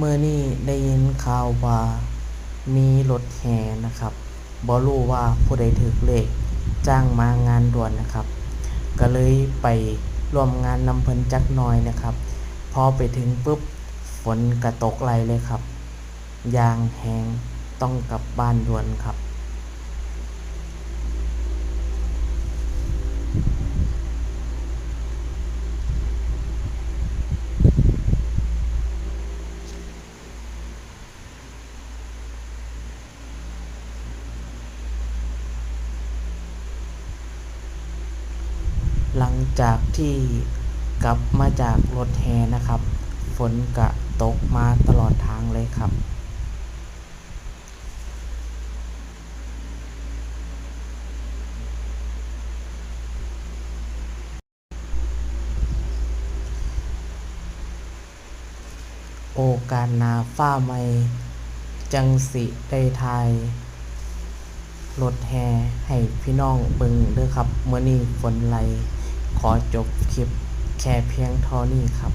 ມື້ນີ້ໄດ້ຍິນຂ່າວວ່າມີລົດແຫ່ນະຄັບ, ບໍ່ຮູ້ວ່າຜູ້ໃດຖືກເລກ, ຈ້າງມາງານດ່ວນນະຄັບ, ກະເລີຍໄປຮ່ວມງານນຳເພິ່ນຈັກໜ່ອຍນະຄັບ. ພໍໄປເຖິງປຶບ ຝົນກະຕົກໄລ່ເລີຍຄັບ, ຢ່າງແຮງ, ຕ້ອງກັບບ້ານດ່ວນຄັບ. ຫຼັງຈາກທີ່ກັບມາຈາກລົດແຫ່ນະຄັບ, ຝົນກະຕົກມາຕະຫຼອດທາງເລີຍຄັບ. ໂອກາດໜ້າຟ້າໃໝ່ ຈັ່ງຊິໄດ້ຖ່າຍລົດແຫ່ໃຫ້ພີ່ນ້ອງເບິ່ງເດີຄັບ. ມື້ນີ້ຝົນໄລ່, ຂໍຈົບຄລິບແຄ່ພຽງເທົ່ານີ້ຄັບ.